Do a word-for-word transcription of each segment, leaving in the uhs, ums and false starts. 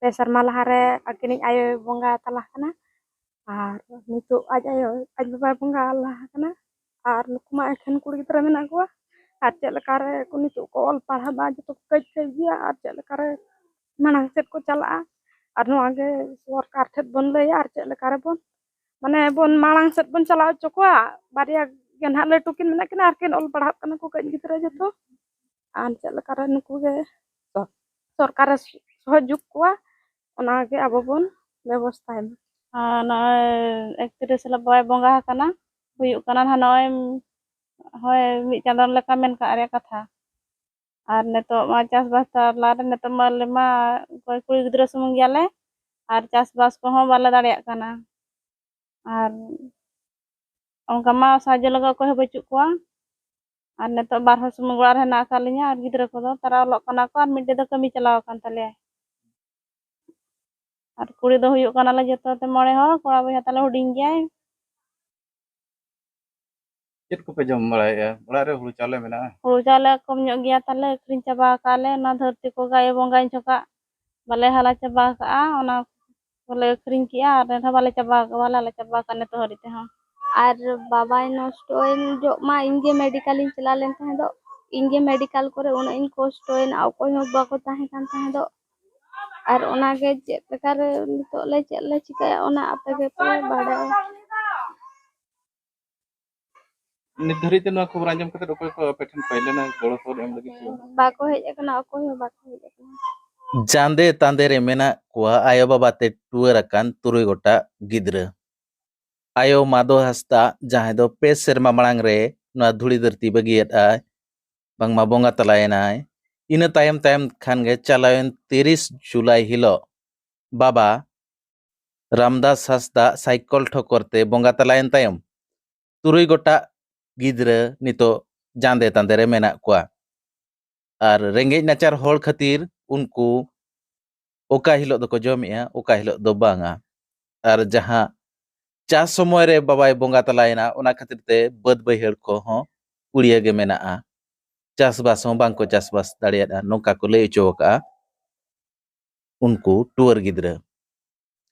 ᱯᱮ ᱥᱮᱨᱢᱟ ᱞᱟᱦᱟᱨᱮ ᱟᱹᱠᱤᱱᱤᱡ ᱟᱭᱳᱭ ᱵᱚᱸᱜᱟ ᱛᱟᱞᱟ ᱟᱠᱟᱱᱟ᱾ ᱟᱨ ᱱᱤᱛᱚᱜ ᱟᱡ ᱟᱭᱳ, ᱟᱡ ᱵᱟᱵᱟᱭ ᱵᱚᱸᱜᱟ ᱟᱞᱟ ᱟᱠᱟᱱᱟ᱾ ᱟᱨ ᱱᱩᱠᱩ ᱢᱟ ᱮᱠᱷᱮᱱ ᱠᱩᱲᱤ ᱜᱤᱫᱽᱨᱟᱹ ᱢᱮᱱᱟᱜ ᱠᱚᱣᱟ᱾ ᱟᱨ ᱪᱮᱫ ᱞᱮᱠᱟᱨᱮ ᱠᱚ ᱱᱤᱛᱚᱜ ᱠᱚ ᱚᱞ ᱯᱟᱲᱦᱟᱜ ᱢᱟ, ᱡᱚᱛᱚ ᱠᱚ ᱠᱟᱹᱡ ᱠᱟᱹᱡ ᱜᱮᱭᱟ᱾ ᱟᱨ ᱪᱮᱫ ᱞᱮᱠᱟᱨᱮ ᱢᱟᱲᱟᱝ ᱥᱮᱫ ᱠᱚ ᱪᱟᱞᱟᱜᱼᱟ, ᱟᱨ ᱱᱚᱣᱟ ᱜᱮ ᱥᱚᱨᱠᱟᱨ ᱴᱷᱮᱱ ᱵᱚᱱ ᱞᱟᱹᱭᱟ, ᱟᱨ ᱪᱮᱫ ᱞᱮᱠᱟ ᱨᱮᱵᱚᱱ, ᱢᱟᱱᱮ, ᱵᱚᱱ ᱢᱟᱲᱟᱝ ᱥᱮᱫ ᱵᱚᱱ ᱪᱟᱞᱟᱣ ᱦᱚᱪᱚ ᱠᱚᱣᱟ᱾ ᱵᱟᱨᱭᱟ ᱜᱮ ᱱᱟᱦᱟᱜ ᱞᱟᱹᱴᱩ ᱠᱤᱱ ᱢᱮᱱᱟᱜ ᱠᱤᱱᱟ, ᱟᱨ ᱠᱤᱱ ᱚᱞ ᱯᱟᱲᱦᱟᱜ ᱠᱟᱱᱟ ᱠᱚ ᱠᱟᱹᱡ ᱜᱤᱫᱽᱨᱟᱹ ᱡᱚᱛᱚ᱾ ᱟᱨ ᱪᱮᱫ ᱞᱮᱠᱟᱨᱮ ᱱᱩᱠᱩ ᱜᱮ ᱥᱚᱨ-, ᱥᱚᱨᱠᱟᱨᱮ ᱥᱚᱦᱚᱡᱳᱜᱽ ᱠᱚᱣᱟ, ᱚᱱᱟᱜᱮ ᱟᱵᱚ ᱵᱚᱱ ᱵᱮᱵᱚᱥᱛᱷᱟᱭ ᱢᱟ᱾ ᱟᱨ ᱱᱚᱜᱼᱚᱭ ᱮᱠᱛᱨᱤᱥ ᱦᱤᱞᱳᱜ ᱵᱟᱵᱟᱭ ᱵᱚᱸᱜᱟ ᱟᱠᱟᱱᱟ, ᱦᱩᱭᱩᱜ ᱠᱟᱱᱟ ᱱᱟᱦᱟᱜ ᱱᱚᱜᱼᱚᱭ, ᱦᱳᱭ, ᱢᱤᱫ ᱪᱟᱸᱫᱳ ᱞᱮᱠᱟ ᱢᱮᱱ ᱠᱟᱜ ᱨᱮᱭᱟᱜ ᱠᱟᱛᱷᱟ᱾ ᱟᱨ ᱱᱤᱛᱚᱜ ᱢᱟ ᱪᱟᱥᱵᱟᱥ ᱛᱟᱞᱟ ᱨᱮ ᱱᱤᱛᱚᱜ ᱢᱟ ᱟᱞᱮ ᱢᱟ ᱚᱠᱚᱭ ᱠᱩᱲᱤ ᱜᱤᱫᱽᱨᱟᱹ ᱥᱩᱢᱩᱝ ᱜᱮᱭᱟᱞᱮ, ᱟᱨ ᱪᱟᱥᱵᱟᱥ ᱠᱚᱦᱚᱸ ᱵᱟᱞᱮ ᱫᱟᱲᱮᱭᱟᱜ ᱠᱟᱱᱟ᱾ ᱟᱨ ᱚᱱᱠᱟ ᱢᱟ ᱥᱟᱦᱟᱡᱽᱡᱚ ᱞᱟᱹᱜᱤᱫ ᱚᱠᱚᱭ ᱦᱚᱸ ᱵᱟᱹᱪᱩᱜ ᱠᱚᱣᱟ᱾ ᱟᱨ ᱱᱤᱛᱚᱜ ᱵᱟᱨ ᱦᱚᱲ ᱥᱩᱢᱩᱝ ᱚᱲᱟᱜ ᱨᱮ ᱦᱮᱱᱟᱜ ᱟᱠᱟᱫ ᱞᱤᱧᱟ, ᱟᱨ ᱜᱤᱫᱽᱨᱟᱹ ᱠᱚᱫᱚ ᱛᱟᱨᱟ ᱚᱞᱚᱜ ᱠᱟᱱᱟ ᱠᱚ, ᱟᱨ ᱢᱤᱫᱴᱮᱡ ᱫᱚ ᱠᱟᱹᱢᱤ ᱪᱟᱞᱟᱣ ᱟᱠᱟᱱ ᱛᱟᱞᱮᱭᱟ᱾ ᱟᱨ ᱠᱩᱲᱤ ᱫᱚ ᱦᱩᱭᱩᱜ ᱠᱟᱱᱟᱞᱮ ᱡᱚᱛᱚ ᱛᱮ ᱢᱚᱬᱮ ᱦᱚᱲ, ᱠᱚᱲᱟ ᱵᱚᱭᱦᱟ ᱛᱟᱞᱮ ᱦᱩᱰᱤᱧ ᱜᱮᱭᱟᱭ᱾ ᱪᱮᱫ ᱠᱚᱯᱮ ᱡᱚᱢ ᱵᱟᱲᱟᱭᱮᱫᱼᱟ? ᱚᱲᱟᱜ ᱨᱮ ᱦᱩᱲᱩ ᱪᱟᱣᱞᱮ ᱢᱮᱱᱟᱜᱼᱟ? ᱦᱩᱲᱩ ᱪᱟᱣᱞᱮ ᱠᱚᱢ ᱧᱚᱜ ᱜᱮᱭᱟ ᱛᱟᱞᱮ, ᱟᱹᱠᱷᱨᱤᱧ ᱪᱟᱵᱟ ᱟᱠᱟᱫ ᱞᱮ᱾ ᱚᱱᱟ ᱫᱷᱟᱹᱨᱛᱤ ᱠᱚ ᱜᱟᱭᱮ ᱵᱚᱸᱜᱟᱧ ᱡᱷᱚᱠᱟᱜ ᱵᱟᱞᱮ ᱦᱟᱞᱟ ᱪᱟᱵᱟ ᱟᱠᱟᱫᱼᱟ, ᱚᱱᱟ ᱠᱚᱞᱮ ᱟᱹᱠᱷᱨᱤᱧ ᱠᱮᱜᱼᱟ, ᱟᱨ ᱮᱱᱦᱚᱸ ᱵᱟᱞᱮ ᱪᱟᱵᱟ ᱟᱠᱟᱫᱼᱟ, ᱵᱟᱞᱮ ᱦᱟᱞᱟ ᱪᱟᱵᱟ ᱟᱠᱟᱫᱼᱟ ᱱᱤᱛᱚᱜ ᱦᱟᱹᱨᱤᱡ ᱛᱮᱦᱚᱸ᱾ ᱟᱨ ᱵᱟᱵᱟᱭ ᱱᱚᱥᱴᱚᱭᱮᱱ ᱡᱚᱜ ᱢᱟ ᱤᱧ ᱜᱮ ᱢᱮᱰᱤᱠᱟᱞᱤᱧ ᱪᱟᱞᱟᱣ ᱞᱮᱱ ᱛᱟᱦᱮᱸ ᱫᱚ, ᱤᱧ ᱜᱮ ᱢᱮᱰᱤᱠᱟᱞ ᱠᱚᱨᱮ ᱩᱱᱟᱹᱜ ᱤᱧ ᱠᱚᱥᱴᱚᱭᱮᱱᱟ, ᱚᱠᱚᱭ ᱦᱚᱸ ᱵᱟᱠᱚ ᱛᱟᱦᱮᱸ ᱠᱟᱱ ᱛᱟᱦᱮᱸ ᱫᱚ᱾ ᱟᱨ ᱚᱱᱟᱜᱮ ᱪᱮᱫ ᱞᱮᱠᱟᱨᱮ ᱱᱤᱛᱚᱜ ᱞᱮ, ᱪᱮᱫ ᱞᱮ ᱪᱤᱠᱟᱹᱭᱟ, ᱚᱱᱟ ᱟᱯᱮ ᱜᱮᱯᱮ ᱵᱟᱰᱟᱭᱟ᱾ ᱱᱤᱛ ᱫᱷᱟᱹᱨᱤᱡ ᱛᱮ ᱱᱚᱣᱟ ᱠᱷᱚᱵᱚᱨ ᱟᱸᱡᱚᱢ ᱠᱟᱛᱮ ᱚᱠᱚᱭ ᱠᱚ ᱟᱯᱮ ᱴᱷᱮᱱ ᱠᱚ ᱦᱮᱡ ᱞᱮᱱᱟ ᱜᱚᱲᱚ ᱥᱚᱯᱚᱦᱚᱫ ᱮᱢ ᱞᱟᱹᱜᱤᱫ ᱛᱮ? ᱵᱟᱠᱚ ᱦᱮᱡ ᱟᱠᱟᱱᱟ, ᱚᱠᱚᱭ ᱦᱚᱸ ᱵᱟᱠᱚ ᱦᱮᱡ ᱟᱠᱟᱱᱟ᱾ ᱡᱟᱸᱫᱮ ᱛᱟᱸᱫᱮ ᱨᱮ ᱢᱮᱱᱟᱜ ᱠᱚᱣᱟ ᱟᱭᱳ ᱵᱟᱵᱟ ᱛᱮ ᱴᱩᱣᱟᱹᱨ ᱟᱠᱟᱱ ᱛᱩᱨᱩᱭ ᱜᱚᱴᱟᱝ ᱜᱤᱫᱽᱨᱟᱹ᱾ ᱟᱭᱳ ᱢᱟᱫᱷᱚ ᱦᱟᱸᱥᱫᱟ, ᱡᱟᱦᱟᱸᱭ ᱫᱚ ᱯᱮ ᱥᱮᱨᱢᱟ ᱢᱟᱲᱟᱝ ᱨᱮ ᱱᱚᱣᱟ ᱫᱷᱩᱲᱤ ᱫᱷᱟᱹᱨᱛᱤ ᱵᱟᱹᱜᱤᱭᱟᱫ ᱟᱭ, ᱵᱟᱝᱢᱟ ᱵᱚᱸᱜᱟ ᱛᱟᱞᱟᱭᱮᱱᱟᱭ, ᱤᱱᱟᱹ ᱛᱟᱭᱚᱢ ᱛᱟᱭᱚᱢ ᱠᱷᱟᱱ ᱜᱮ ᱪᱟᱞᱟᱣᱮᱱ ᱛᱤᱨᱤᱥ ᱡᱩᱞᱟᱭ ᱦᱤᱞᱳᱜ ᱵᱟᱵᱟ ᱨᱟᱢᱫᱟᱥ ᱦᱟᱸᱥᱫᱟ ᱥᱟᱭᱠᱚᱞ ᱴᱷᱚᱠᱚᱨ ᱛᱮ ᱵᱚᱸᱜᱟ ᱛᱟᱞᱟᱭᱮᱱ ᱛᱟᱭᱚᱢ, ᱛᱩᱨᱩᱭ ᱜᱚᱴᱟᱝ ᱜᱤᱫᱽᱨᱟᱹ ᱱᱤᱛᱚᱜ ᱡᱟᱸᱫᱮ ᱛᱟᱸᱫᱮ ᱨᱮ ᱢᱮᱱᱟᱜ ᱠᱚᱣᱟ᱾ ᱟᱨ ᱨᱮᱸᱜᱮᱡ ᱱᱟᱪᱟᱨ ᱦᱚᱲ ᱠᱷᱟᱹᱛᱤᱨ ᱩᱱᱠᱩ ᱚᱠᱟ ᱦᱤᱞᱳᱜ ᱫᱚᱠᱚ ᱡᱚᱢᱮᱜᱼᱟ, ᱚᱠᱟ ᱦᱤᱞᱳᱜ ᱫᱚ ᱵᱟᱝᱟ᱾ ᱟᱨ ᱡᱟᱦᱟᱸ ᱪᱟᱥ ᱥᱚᱢᱚᱭ ᱨᱮ ᱵᱟᱵᱟᱭ ᱵᱚᱸᱜᱟ ᱛᱟᱞᱟᱭᱮᱱᱟ, ᱚᱱᱟ ᱠᱷᱟᱹᱛᱤᱨ ᱛᱮ ᱵᱟᱹᱫᱽ ᱵᱟᱹᱭᱦᱟᱹᱲ ᱠᱚᱦᱚᱸ ᱯᱩᱲᱤᱭᱟᱹ ᱜᱮ ᱢᱮᱱᱟᱜᱼᱟ, ᱪᱟᱥᱵᱟᱥ ᱦᱚᱸ ᱵᱟᱝᱠᱚ ᱪᱟᱥᱵᱟᱥ ᱫᱟᱲᱮᱭᱟᱫᱼᱟ, ᱱᱚᱝᱠᱟ ᱠᱚ ᱞᱟᱹᱭ ᱦᱚᱪᱚ ᱟᱠᱟᱫᱼᱟ᱾ ᱩᱱᱠᱩ ᱴᱩᱣᱟᱹᱨ ᱜᱤᱫᱽᱨᱟᱹ᱾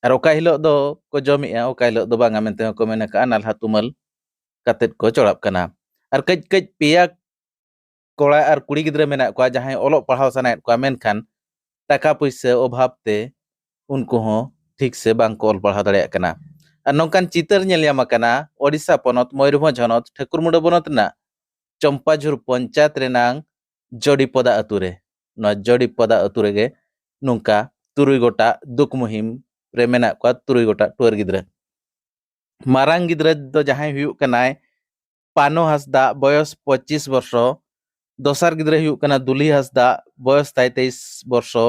ᱟᱨ ᱚᱠᱟ ᱦᱤᱞᱳᱜ ᱫᱚ ᱠᱚ ᱡᱚᱢᱮᱜᱼᱟ, ᱚᱠᱟ ᱦᱤᱞᱳᱜ ᱫᱚ ᱵᱟᱝᱟ ᱢᱮᱱᱛᱮ ᱦᱚᱸᱠᱚ ᱢᱮᱱ ᱟᱠᱟᱫᱼᱟ, ᱱᱟᱞᱦᱟ ᱛᱩᱢᱟᱹᱞ ᱠᱟᱛᱮᱫ ᱠᱚ ᱪᱚᱲᱟᱜ ᱠᱟᱱᱟ᱾ ᱟᱨ ᱠᱟᱹᱡ ᱠᱟᱹᱡ ᱯᱮᱭᱟ ᱠᱚᱲᱟ ᱟᱨ ᱠᱩᱲᱤ ᱜᱤᱫᱽᱨᱟᱹ ᱢᱮᱱᱟᱜ ᱠᱚᱣᱟ, ᱡᱟᱦᱟᱸᱭ ᱚᱞᱚᱜ ᱯᱟᱲᱦᱟᱣ ᱥᱟᱱᱟᱭᱮᱫ ᱠᱚᱣᱟ, ᱢᱮᱱᱠᱷᱟᱱ ᱴᱟᱠᱟ ᱯᱩᱭᱥᱟᱹ ᱚᱵᱷᱟᱵᱽ ᱛᱮ ᱩᱱᱠᱩ ᱦᱚᱸ ᱴᱷᱤᱠ ᱥᱮ ᱵᱟᱝ ᱠᱚ ᱚᱞ ᱯᱟᱲᱦᱟᱣ ᱫᱟᱲᱮᱭᱟᱜ ᱠᱟᱱᱟ᱾ ᱟᱨ ᱱᱚᱝᱠᱟᱱ ᱪᱤᱛᱟᱹᱨ ᱧᱮᱞ ᱧᱟᱢ ᱟᱠᱟᱱᱟ ᱳᱰᱤᱥᱟ ᱯᱚᱱᱚᱛ ᱢᱚᱭᱩᱨᱵᱷᱚᱸᱡᱽ ᱦᱚᱱᱚᱛ ᱴᱷᱟᱹᱠᱩᱨᱢᱩᱸᱰᱟᱹ ᱵᱚᱱᱚᱛ ᱨᱮᱱᱟᱜ ᱪᱚᱢᱯᱟᱡᱷᱩᱨ ᱯᱚᱧᱪᱟᱭᱮᱛ ᱨᱮᱱᱟᱝ ᱡᱚᱰᱤᱯᱚᱫᱟ ᱟᱹᱛᱩ ᱨᱮ᱾ ᱱᱚᱣᱟ ᱡᱚᱰᱤᱯᱚᱫᱟ ᱟᱹᱛᱩ ᱨᱮᱜᱮ ᱱᱚᱝᱠᱟ ᱛᱩᱨᱩᱭ ᱜᱚᱴᱟᱝ ᱫᱩᱠ ᱢᱩᱦᱤᱢ ᱨᱮ ᱢᱮᱱᱟᱜ ᱠᱚᱣᱟ, ᱛᱩᱨᱩᱭ ᱜᱚᱴᱟᱝ ᱴᱩᱣᱟᱹᱨ ᱜᱤᱫᱽᱨᱟᱹ᱾ ᱢᱟᱨᱟᱝ ᱜᱤᱫᱽᱨᱟᱹ ᱫᱚ ᱡᱟᱦᱟᱸᱭ ᱦᱩᱭᱩᱜ ᱠᱟᱱᱟᱭ ᱯᱟᱱᱚ ᱦᱟᱸᱥᱫᱟ, ᱵᱚᱭᱚᱥ ᱯᱚᱸᱪᱤᱥ ᱵᱚᱨᱥᱚ᱾ ᱫᱚᱥᱟᱨ ᱜᱤᱫᱽᱨᱟᱹᱭ ᱦᱩᱭᱩᱜ ᱠᱟᱱᱟ ᱫᱩᱞᱤ ᱦᱟᱸᱥᱫᱟ, ᱵᱚᱭᱚᱥ ᱛᱟᱭ ᱛᱮᱭᱤᱥ ᱵᱚᱨᱥᱚ᱾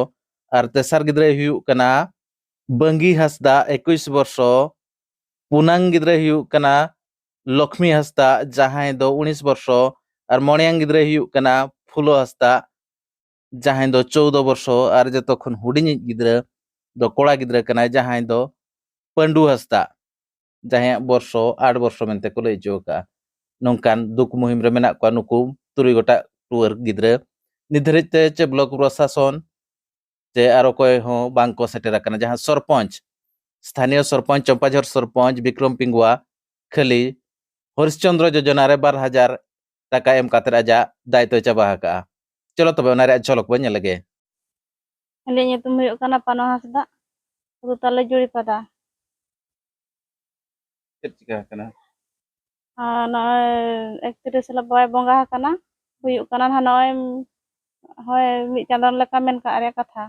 ᱟᱨ ᱛᱮᱥᱟᱨ ᱜᱤᱫᱽᱨᱟᱹᱭ ᱦᱩᱭᱩᱜ ᱠᱟᱱᱟ ᱵᱟᱝᱜᱤ ᱦᱟᱸᱥᱫᱟ, ᱮᱠᱩᱥ ᱵᱚᱨᱥᱚ᱾ ᱯᱩᱱᱟᱝ ᱜᱤᱫᱽᱨᱟᱹᱭ ᱦᱩᱭᱩᱜ ᱠᱟᱱᱟ ᱞᱚᱠᱷᱢᱤ ᱦᱟᱸᱥᱫᱟ, ᱡᱟᱦᱟᱸᱭ ᱫᱚ ᱩᱱᱤᱥ ᱵᱚᱨᱥᱚ᱾ ᱟᱨ ᱢᱚᱬᱮᱭᱟᱝ ᱜᱤᱫᱽᱨᱟᱹᱭ ᱦᱩᱭᱩᱜ ᱠᱟᱱᱟ ᱯᱷᱩᱞᱳ ᱦᱟᱸᱥᱫᱟ, ᱡᱟᱦᱟᱸᱭ ᱫᱚ ᱪᱳᱣᱫᱚ ᱵᱚᱨᱥᱚ᱾ ᱟᱨ ᱡᱚᱛᱚ ᱠᱷᱚᱱ ᱦᱩᱰᱤᱧᱤᱡ ᱜᱤᱫᱽᱨᱟᱹ ᱫᱚ ᱠᱚᱲᱟ ᱜᱤᱫᱽᱨᱟᱹ ᱠᱟᱱᱟᱭ, ᱡᱟᱦᱟᱸᱭ ᱫᱚ ᱯᱟᱹᱱᱰᱩ ᱦᱟᱸᱥᱫᱟ, ᱡᱟᱦᱟᱸᱭᱟᱜ ᱵᱚᱨᱥᱚ ᱟᱴ ᱵᱚᱨᱥᱚ ᱢᱮᱱᱛᱮ ᱠᱚ ᱞᱟᱹᱭ ᱦᱚᱪᱚ ᱟᱠᱟᱫᱼᱟ᱾ ᱱᱚᱝᱠᱟᱱ ᱫᱩᱠ ᱢᱩᱦᱤᱢ ᱨᱮ ᱢᱮᱱᱟᱜ ᱠᱚᱣᱟ ᱱᱩᱠᱩ ᱛᱩᱨᱩᱭ ᱜᱚᱴᱟᱝ ᱴᱩᱣᱟᱹᱨ ᱜᱤᱫᱽᱨᱟᱹ᱾ ᱱᱤᱛ ᱫᱷᱟᱹᱨᱤᱡ ᱛᱮ ᱪᱮ ᱵᱞᱚᱠ ᱯᱨᱚᱥᱟᱥᱚᱱ ᱪᱮ ᱟᱨ ᱚᱠᱚᱭ ᱦᱚᱸ ᱵᱟᱝ ᱠᱚ ᱥᱮᱴᱮᱨ ᱟᱠᱟᱱᱟ᱾ ᱡᱟᱦᱟᱸ ᱥᱚᱨᱯᱚᱧᱪ, ᱥᱛᱷᱟᱱᱤᱭᱚ ᱥᱚᱨᱯᱚᱧᱪ, ᱪᱚᱢᱯᱟᱡᱷᱚᱨ ᱥᱚᱨᱯᱚᱧᱪ ᱵᱤᱠᱨᱚᱢ ᱯᱤᱝᱜᱩᱣᱟ ᱠᱷᱟᱹᱞᱤ ᱦᱚᱨᱤᱥᱪᱚᱱᱫᱨᱚ ᱡᱳᱡᱚᱱᱟ ᱨᱮ ᱵᱟᱨ ᱦᱟᱡᱟᱨ ᱴᱟᱠᱟ ᱮᱢ ᱠᱟᱛᱮᱫ ᱟᱡᱟᱜ ᱫᱟᱭᱤᱛᱛᱚᱭ ᱪᱟᱵᱟ ᱟᱠᱟᱫᱼᱟ᱾ ᱪᱚᱞᱚ ᱛᱚᱵᱮ ᱚᱱᱟ ᱨᱮᱭᱟᱜ ᱡᱷᱚᱞᱚᱠ ᱵᱚᱱ ᱧᱮᱞ ᱞᱮᱜᱮ᱾ ᱟᱹᱞᱤᱧᱟᱜ ᱧᱩᱛᱩᱢ ᱦᱩᱭᱩᱜ ᱠᱟᱱᱟ ᱯᱟᱱᱚ ᱦᱟᱸᱥᱫᱟ, ᱟᱹᱛᱩ ᱛᱟᱞᱮ ᱡᱩᱲᱤᱯᱟᱫᱟ᱾ ᱪᱮᱫ ᱪᱤᱠᱟ ᱟᱠᱟᱱᱟ? ᱟᱨ ᱱᱚᱜᱼᱚᱭ ᱮᱠᱛᱨᱤᱥ ᱦᱤᱞᱳᱜ ᱵᱟᱭ ᱵᱚᱸᱜᱟ ᱟᱠᱟᱱᱟ, ᱦᱩᱭᱩᱜ ᱠᱟᱱᱟ ᱱᱟᱦᱟᱜ ᱱᱚᱜᱼᱚᱭ, ᱦᱳᱭ, ᱢᱤᱫ ᱪᱟᱸᱫᱳ ᱞᱮᱠᱟ ᱢᱮᱱ ᱠᱟᱜ ᱨᱮᱭᱟᱜ ᱠᱟᱛᱷᱟ᱾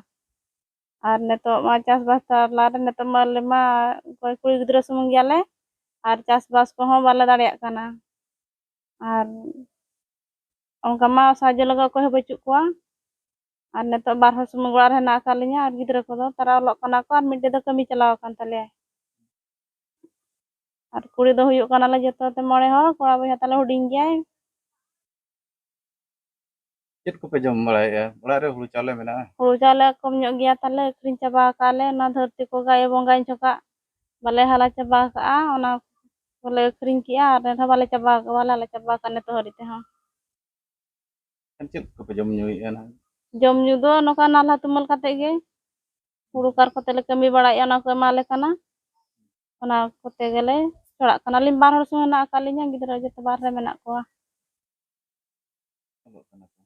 ᱟᱨ ᱱᱤᱛᱚᱜ ᱢᱟ ᱪᱟᱥᱵᱟᱥ ᱛᱟᱞᱟ ᱨᱮ, ᱱᱤᱛᱚᱜ ᱢᱟ ᱟᱞᱮ ᱢᱟ ᱚᱠᱚᱭ ᱠᱩᱲᱤ ᱜᱤᱫᱽᱨᱟᱹ ᱥᱩᱢᱩᱝ ᱜᱮᱭᱟᱞᱮ, ᱟᱨ ᱪᱟᱥᱵᱟᱥ ᱠᱚᱦᱚᱸ ᱵᱟᱞᱮ ᱫᱟᱲᱮᱭᱟᱜ ᱠᱟᱱᱟ᱾ ᱟᱨ ᱚᱱᱠᱟ ᱢᱟ ᱥᱟᱦᱟᱡᱽᱡᱚ ᱞᱟᱹᱜᱤᱫ ᱚᱠᱚᱭ ᱦᱚᱸ ᱵᱟᱹᱪᱩᱜ ᱠᱚᱣᱟ᱾ ᱟᱨ ᱱᱤᱛᱚᱜ ᱵᱟᱨ ᱦᱚᱲ ᱥᱩᱢᱩᱝ ᱚᱲᱟᱜ ᱨᱮ ᱦᱮᱱᱟᱜ ᱟᱠᱟᱫ ᱞᱤᱧᱟ, ᱟᱨ ᱜᱤᱫᱽᱨᱟᱹ ᱠᱚᱫᱚ ᱛᱟᱨᱟ ᱚᱞᱚᱜ ᱠᱟᱱᱟ ᱠᱚ, ᱟᱨ ᱢᱤᱫᱴᱮᱡ ᱫᱚ ᱠᱟᱹᱢᱤ ᱪᱟᱞᱟᱣ ᱟᱠᱟᱱ ᱛᱟᱞᱮᱭᱟ᱾ ᱟᱨ ᱠᱩᱲᱤ ᱫᱚ ᱦᱩᱭᱩᱜ ᱠᱟᱱᱟᱞᱮ ᱡᱚᱛᱚ ᱛᱮ ᱢᱚᱬᱮ ᱦᱚᱲ, ᱠᱚᱲᱟ ᱵᱚᱭᱦᱟ ᱛᱟᱞᱮ ᱦᱩᱰᱤᱧ ᱜᱮᱭᱟᱭ᱾ ᱪᱮᱫ ᱠᱚᱯᱮ ᱡᱚᱢ ᱵᱟᱲᱟᱭᱮᱫᱼᱟ? ᱚᱲᱟᱜ ᱨᱮ ᱦᱩᱲᱩ ᱪᱟᱣᱞᱮ ᱢᱮᱱᱟᱜᱼᱟ? ᱦᱩᱲᱩ ᱪᱟᱣᱞᱮ ᱠᱚᱢ ᱧᱚᱜ ᱜᱮᱭᱟ ᱛᱟᱞᱮ, ᱟᱹᱠᱷᱨᱤᱧ ᱪᱟᱵᱟ ᱟᱠᱟᱫ ᱞᱮ᱾ ᱚᱱᱟ ᱫᱷᱟᱹᱨᱛᱤ ᱠᱚ ᱜᱟᱭᱮ ᱵᱚᱸᱜᱟᱭ ᱡᱚᱠᱷᱟᱜ ᱵᱟᱞᱮ ᱦᱟᱞᱟ ᱪᱟᱵᱟ ᱟᱠᱟᱫᱼᱟ, ᱚᱱᱟ ᱠᱚᱞᱮ ᱟᱹᱠᱷᱨᱤᱧ ᱠᱮᱜᱼᱟ, ᱟᱨ ᱮᱱᱦᱚᱸ ᱵᱟᱞᱮ ᱪᱟᱵᱟ ᱟᱠᱟᱫ, ᱵᱟᱞᱮ ᱦᱟᱞᱟ ᱪᱟᱵᱟ ᱟᱠᱟᱫ ᱱᱤᱛᱚᱜ ᱦᱟᱹᱨᱤᱡ ᱛᱮᱦᱚᱸ᱾ ᱮᱱᱠᱷᱟᱱ ᱪᱮᱫ ᱠᱚᱯᱮ ᱡᱚᱢ ᱧᱩᱭᱮᱫᱼᱟ ᱱᱟᱦᱟᱜ? ᱡᱚᱢ ᱧᱩ ᱫᱚ ᱱᱚᱝᱠᱟ ᱱᱟᱞᱦᱟ ᱛᱩᱢᱟᱹᱞ ᱠᱟᱛᱮ ᱜᱮ᱾ ᱦᱩᱲᱩ ᱠᱟᱨ ᱠᱚᱛᱮ ᱞᱮ ᱠᱟᱹᱢᱤ ᱵᱟᱲᱟᱭᱮᱫᱼᱟ, ᱚᱱᱟ ᱠᱚ ᱮᱢᱟ ᱞᱮ ᱠᱟᱱᱟ᱾ ᱚᱱᱟ ᱠᱚᱛᱮ ᱜᱮᱞᱮ ᱪᱟᱞᱟᱜ ᱠᱟᱱᱟ᱾ ᱟᱹᱞᱤᱧ ᱵᱟᱨ ᱦᱚᱲ ᱥᱩᱢᱩᱝ ᱦᱮᱱᱟᱜ ᱟᱠᱟᱫ ᱞᱤᱧᱟ, ᱜᱤᱫᱽᱨᱟᱹ ᱡᱚᱛᱚ ᱵᱟᱨ ᱨᱮ ᱢᱮᱱᱟᱜ ᱠᱚᱣᱟ᱾ ᱚᱞᱚᱜ ᱠᱟᱱᱟ ᱠᱚ᱾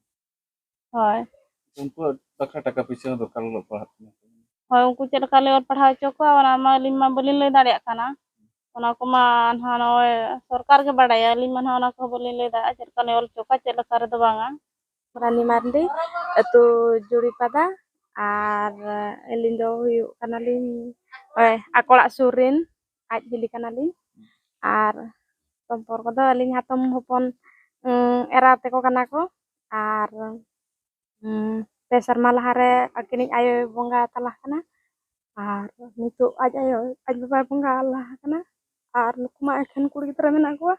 ᱦᱳᱭ᱾ ᱩᱱᱠᱩᱣᱟᱜ ᱵᱟᱠᱷᱨᱟ ᱴᱟᱠᱟ ᱯᱩᱭᱥᱟᱹ ᱦᱚᱸ ᱫᱚᱨᱠᱟᱨ, ᱚᱞᱚᱜ ᱯᱟᱲᱦᱟᱜ ᱠᱟᱱᱟ ᱠᱚ᱾ ᱦᱳᱭ, ᱩᱱᱠᱩ ᱪᱮᱫ ᱞᱮᱠᱟ ᱞᱮ ᱚᱞ ᱯᱟᱲᱦᱟᱣ ᱦᱚᱪᱚ ᱠᱚᱣᱟ, ᱚᱱᱟ ᱢᱟ ᱟᱹᱞᱤᱧ ᱢᱟ ᱵᱟᱹᱞᱤᱧ ᱞᱟᱹᱭ ᱫᱟᱲᱮᱭᱟᱜ ᱠᱟᱱᱟ᱾ ᱚᱱᱟ ᱠᱚᱢᱟ ᱱᱟᱦᱟᱜ ᱱᱚᱜᱼᱚᱭ ᱥᱚᱨᱠᱟᱨ ᱜᱮ ᱵᱟᱲᱟᱭᱟ, ᱟᱹᱞᱤᱧ ᱢᱟ ᱱᱟᱦᱟᱜ ᱚᱱᱟ ᱠᱚᱦᱚᱸ ᱵᱟᱹᱞᱤᱧ ᱞᱟᱹᱭ ᱫᱟᱲᱮᱭᱟᱜᱼᱟ, ᱪᱮᱫ ᱞᱮᱠᱟ ᱞᱮ ᱚᱞ ᱦᱚᱪᱚ ᱠᱚᱣᱟ, ᱪᱮᱫ ᱞᱮᱠᱟ ᱨᱮᱫᱚ ᱵᱟᱝᱟ᱾ ᱨᱟᱱᱤ ᱢᱟᱨᱰᱤ, ᱟᱹᱛᱩ ᱡᱩᱲᱤᱯᱟᱫᱟ, ᱟᱨ ᱟᱹᱞᱤᱧ ᱫᱚ ᱦᱩᱭᱩᱜ ᱠᱟᱱᱟᱞᱤᱧ, ᱳᱭ, ᱟᱠᱚᱲᱟᱜ ᱥᱩᱨ ᱨᱮᱱ ᱟᱡ ᱦᱤᱞᱤ ᱠᱟᱱᱟᱞᱤᱧ᱾ ᱟᱨ ᱥᱚᱢᱯᱚᱨᱠᱚ ᱫᱚ ᱟᱹᱞᱤᱧ ᱦᱟᱛᱚᱢ ᱦᱚᱯᱚᱱ, ᱩᱸ, ᱮᱨᱟ ᱛᱟᱠᱚ ᱠᱟᱱᱟ ᱠᱚ᱾ ᱟᱨ, ᱩᱸ, ᱯᱮ ᱥᱮᱨᱢᱟ ᱞᱟᱦᱟᱨᱮ ᱟᱹᱠᱤᱱᱤᱡ ᱟᱭᱳᱭ ᱵᱚᱸᱜᱟ ᱛᱟᱞᱟ ᱠᱟᱱᱟ᱾ ᱟᱨ ᱱᱤᱛᱚᱜ ᱟᱡ ᱟᱭᱳ, ᱟᱡ ᱵᱟᱵᱟᱭ ᱵᱚᱸᱜᱟ ᱟᱞᱟ ᱠᱟᱱᱟ᱾ ᱟᱨ ᱱᱩᱠᱩ ᱢᱟ ᱮᱠᱷᱮᱱ ᱠᱩᱲᱤ ᱜᱤᱫᱽᱨᱟᱹ ᱢᱮᱱᱟᱜ ᱠᱚᱣᱟ᱾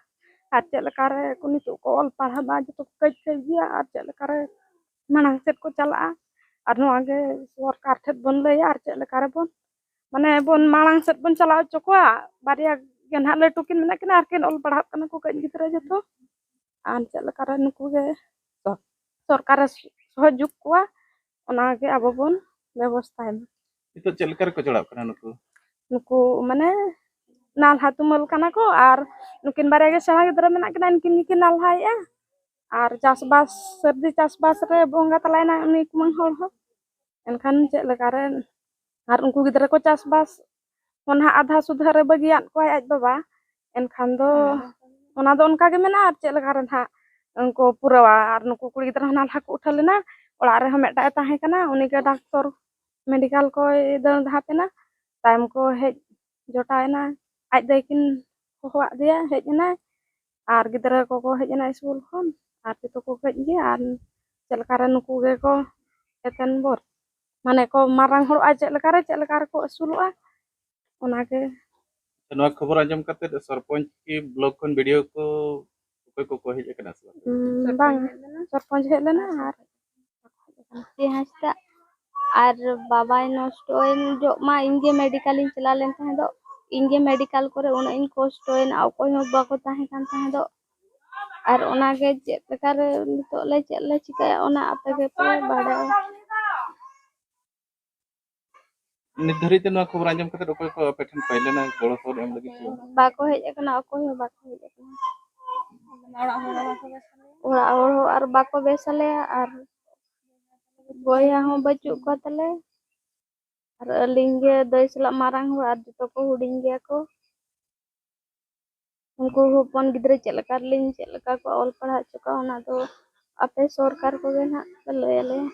ᱟᱨ ᱪᱮᱫ ᱞᱮᱠᱟᱨᱮ ᱠᱚ ᱱᱤᱛᱚᱜ ᱠᱚ ᱚᱞ ᱯᱟᱲᱦᱟᱜ ᱢᱟ, ᱡᱚᱛᱚ ᱠᱚ ᱠᱟᱹᱡ ᱠᱟᱹᱡ ᱜᱮᱭᱟ᱾ ᱟᱨ ᱪᱮᱫ ᱞᱮᱠᱟᱨᱮ ᱢᱟᱲᱟᱝ ᱥᱮᱫ ᱠᱚ ᱪᱟᱞᱟᱜᱼᱟ, ᱟᱨ ᱱᱚᱣᱟ ᱜᱮ ᱥᱚᱨᱠᱟᱨ ᱴᱷᱮᱱ ᱵᱚᱱ ᱞᱟᱹᱭᱟ, ᱟᱨ ᱪᱮᱫ ᱞᱮᱠᱟ ᱨᱮᱵᱚᱱ, ᱢᱟᱱᱮ, ᱵᱚᱱ ᱢᱟᱲᱟᱝ ᱥᱮᱫ ᱵᱚᱱ ᱪᱟᱞᱟᱣ ᱦᱚᱪᱚ ᱠᱚᱣᱟ᱾ ᱵᱟᱨᱭᱟ ᱜᱮ ᱱᱟᱦᱟᱜ ᱞᱟᱹᱴᱩ ᱠᱤᱱ ᱢᱮᱱᱟᱜ ᱠᱤᱱᱟ, ᱟᱨ ᱠᱤᱱ ᱚᱞ ᱯᱟᱲᱦᱟᱜ ᱠᱟᱱᱟ ᱠᱚ ᱠᱟᱹᱡ ᱜᱤᱫᱽᱨᱟᱹ ᱡᱚᱛᱚ᱾ ᱟᱨ ᱪᱮᱫ ᱞᱮᱠᱟᱨᱮ ᱱᱩᱠᱩ ᱜᱮ ᱥᱚᱨ-, ᱥᱚᱨᱠᱟᱨᱮ ᱥᱚᱦᱚᱡᱳᱜᱽ ᱠᱚᱣᱟ, ᱚᱱᱟᱜᱮ ᱟᱵᱚ ᱵᱚᱱ ᱵᱮᱵᱚᱥᱛᱷᱟᱭ ᱢᱟ᱾ ᱱᱤᱛᱚᱜ ᱪᱮᱫ ᱞᱮᱠᱟ ᱨᱮᱠᱚ ᱪᱟᱞᱟᱜ ᱠᱟᱱᱟ ᱱᱩᱠᱩ? ᱱᱩᱠᱩ ᱢᱟᱱᱮ ᱱᱟᱞᱦᱟ ᱛᱩᱢᱟᱹᱞ ᱠᱟᱱᱟ ᱠᱚ, ᱟᱨ ᱱᱩᱠᱤᱱ ᱵᱟᱨᱭᱟ ᱜᱮ ᱥᱮᱬᱟ ᱜᱤᱫᱽᱨᱟᱹ ᱢᱮᱱᱟᱜ ᱠᱤᱱᱟ, ᱩᱱᱠᱤᱱ ᱜᱮᱠᱤᱱ ᱱᱟᱞᱦᱟᱭᱮᱫᱼᱟ᱾ ᱟᱨ ᱪᱟᱥᱵᱟᱥ, ᱥᱟᱹᱨᱫᱤ ᱪᱟᱥᱵᱟᱥ ᱨᱮ ᱵᱚᱸᱜᱟ ᱛᱟᱞᱟᱭᱮᱱᱟ ᱩᱱᱤ ᱠᱩᱢᱟᱹᱝ ᱦᱚᱲ ᱦᱚᱸ᱾ ᱮᱱᱠᱷᱟᱱ ᱪᱮᱫ ᱞᱮᱠᱟᱨᱮ ᱟᱨ ᱩᱱᱠᱩ ᱜᱤᱫᱽᱨᱟᱹ ᱠᱚ ᱪᱟᱥᱵᱟᱥ ᱦᱚᱸ ᱱᱟᱦᱟᱜ ᱟᱫᱷᱟ ᱥᱩᱫᱷᱟᱹ ᱨᱮ ᱵᱟᱹᱜᱤᱭᱟᱫ ᱠᱚᱣᱟᱭ ᱟᱡ ᱵᱟᱵᱟ᱾ ᱮᱱᱠᱷᱟᱱ ᱫᱚ ᱦᱮᱸ᱾ ᱚᱱᱟ ᱫᱚ ᱚᱱᱠᱟ ᱜᱮ ᱢᱮᱱᱟᱜᱼᱟ, ᱟᱨ ᱪᱮᱫ ᱞᱮᱠᱟ ᱨᱮ ᱱᱟᱦᱟᱜ ᱩᱱᱠᱩ ᱯᱩᱨᱟᱹᱣᱟ? ᱟᱨ ᱱᱩᱠᱩ ᱠᱩᱲᱤ ᱜᱤᱫᱽᱨᱟᱹ ᱦᱚᱸ ᱱᱟᱞᱦᱟ ᱠᱚ ᱩᱴᱷᱟᱹᱣ ᱞᱮᱱᱟ, ᱚᱲᱟᱜ ᱨᱮᱦᱚᱸ ᱢᱤᱫᱴᱟᱜ ᱮ ᱛᱟᱦᱮᱸ ᱠᱟᱱᱟ, ᱩᱱᱤ ᱜᱮ ᱰᱟᱠᱛᱚᱨ ᱢᱮᱰᱤᱠᱟᱞ ᱠᱚᱭ ᱫᱟᱹᱲ ᱫᱷᱟᱯ ᱮᱱᱟ᱾ ᱛᱟᱭᱚᱢ ᱠᱚ ᱦᱮᱡ ᱡᱚᱴᱟᱣ ᱮᱱᱟ, ᱟᱡ ᱫᱟᱹᱭ ᱠᱤᱱ ᱦᱚᱦᱚᱣᱟᱫ ᱫᱮᱭᱟ, ᱦᱮᱡ ᱮᱱᱟᱭ᱾ ᱟᱨ ᱜᱤᱫᱽᱨᱟᱹ ᱠᱚᱠᱚ ᱦᱮᱡ ᱮᱱᱟ ᱥᱠᱩᱞ ᱠᱷᱚᱱ, ᱟᱨ ᱡᱚᱛᱚ ᱠᱚ ᱦᱮᱡ ᱜᱮ, ᱟᱨ ᱪᱮᱫ ᱞᱮᱠᱟᱨᱮ ᱱᱩᱠᱩ ᱜᱮᱠᱚ ᱮᱛᱮᱱ ᱵᱚᱨ, ᱢᱟᱱᱮ ᱠᱚ ᱢᱟᱨᱟᱝ ᱦᱚᱲᱚᱜᱼᱟ, ᱪᱮᱫ ᱞᱮᱠᱟᱨᱮ, ᱪᱮᱫ ᱞᱮᱠᱟ ᱨᱮᱠᱚ ᱟᱹᱥᱩᱞᱚᱜᱼᱟ, ᱚᱱᱟᱜᱮ᱾ ᱱᱚᱣᱟ ᱠᱷᱚᱵᱚᱨ ᱟᱸᱡᱚᱢ ᱠᱟᱛᱮ ᱥᱚᱨᱯᱚᱧᱪ ᱠᱤ ᱵᱞᱚᱠ ᱠᱷᱚᱱ ᱵᱤ ᱰᱤ ᱳ ᱠᱚ ᱚᱠᱚᱭ ᱠᱚᱠᱚ ᱦᱮᱡ ᱟᱠᱟᱱᱟ ᱥᱮ ᱵᱟᱝ? ᱩᱸ, ᱵᱟᱝ, ᱥᱚᱨᱯᱚᱧᱪ ᱦᱮᱡ ᱞᱮᱱᱟ ᱟᱨ ᱦᱟᱸᱥᱫᱟ ᱟᱨ ᱵᱟᱵᱟᱭ ᱱᱚᱥᱴᱚᱭᱮᱱ ᱡᱚᱜ ᱢᱟ ᱤᱧ ᱜᱮ ᱢᱮᱰᱤᱠᱟᱞ ᱤᱧ ᱪᱟᱞᱟᱣ ᱞᱮᱱ ᱛᱟᱦᱮᱸ ᱫᱚ, ᱤᱧ ᱜᱮ ᱢᱮᱰᱤᱠᱟᱞ ᱠᱚᱨᱮ ᱩᱱᱟᱹᱜ ᱤᱧ ᱠᱚᱥᱴᱚᱭᱮᱱᱟ, ᱚᱠᱚᱭ ᱦᱚᱸ ᱵᱟᱠᱚ ᱛᱟᱦᱮᱸ ᱠᱟᱱ ᱛᱟᱦᱮᱸ ᱫᱚ᱾ ᱟᱨ ᱚᱱᱟᱜᱮ ᱪᱮᱫ ᱞᱮᱠᱟᱨᱮ ᱱᱤᱛᱚᱜ ᱞᱮ ᱪᱮᱫ ᱞᱮ ᱪᱤᱠᱟᱹᱭᱟ, ᱚᱱᱟ ᱟᱯᱮ ᱜᱮᱯᱮ ᱵᱟᱰᱟᱭᱟ᱾ ᱱᱤᱛ ᱫᱷᱟᱹᱨᱤᱡ ᱛᱮ ᱱᱚᱣᱟ ᱠᱷᱚᱵᱚᱨ ᱟᱸᱡᱚᱢ ᱠᱟᱛᱮ ᱚᱠᱚᱭ ᱠᱚ ᱟᱯᱮ ᱴᱷᱮᱱ ᱠᱚ ᱦᱮᱡ ᱞᱮᱱᱟ ᱜᱚᱲᱚ ᱥᱚᱯᱚᱦᱚᱫ ᱮᱢ ᱞᱟᱹᱜᱤᱫ ᱛᱮ? ᱵᱟᱠᱚ ᱦᱮᱡ ᱟᱠᱟᱱᱟ, ᱚᱠᱚᱭ ᱦᱚᱸ ᱵᱟᱠᱚ ᱦᱮᱡ ᱟᱠᱟᱱᱟ᱾ ᱚᱲᱟᱜ ᱦᱚᱲ ᱦᱚᱸ ᱵᱟᱠᱚ ᱵᱮᱥ ᱟᱞᱮᱭᱟ᱾ ᱚᱲᱟᱜ ᱦᱚᱲ ᱦᱚᱸ ᱟᱨ ᱵᱟᱠᱚ ᱵᱮᱥ ᱟᱞᱮᱭᱟ, ᱟᱨ ᱵᱚᱭᱦᱟ ᱦᱚᱸ ᱵᱟᱹᱪᱩᱜ ᱠᱚ ᱛᱟᱞᱮ, ᱟᱨ ᱟᱹᱞᱤᱧ ᱜᱮ ᱫᱟᱹᱭ ᱥᱟᱞᱟᱜ ᱢᱟᱨᱟᱝ ᱦᱚᱲ, ᱟᱨ ᱡᱚᱛᱚ ᱠᱚ ᱦᱩᱰᱤᱧ ᱜᱮᱭᱟ ᱠᱚ᱾ ᱩᱱᱠᱩ ᱦᱚᱯᱚᱱ ᱜᱤᱫᱽᱨᱟᱹ ᱪᱮᱫ ᱞᱮᱠᱟ ᱨᱮᱞᱤᱧ ᱪᱮᱫ ᱞᱮᱠᱟ ᱠᱚ ᱚᱞ ᱯᱟᱲᱦᱟᱣ ᱦᱚᱪᱚ ᱠᱚᱣᱟ, ᱚᱱᱟ ᱫᱚ ᱟᱯᱮ ᱥᱚᱨᱠᱟᱨ ᱠᱚᱜᱮ ᱱᱟᱦᱟᱜ ᱯᱮ ᱞᱟᱹᱭ ᱟᱞᱮᱭᱟ᱾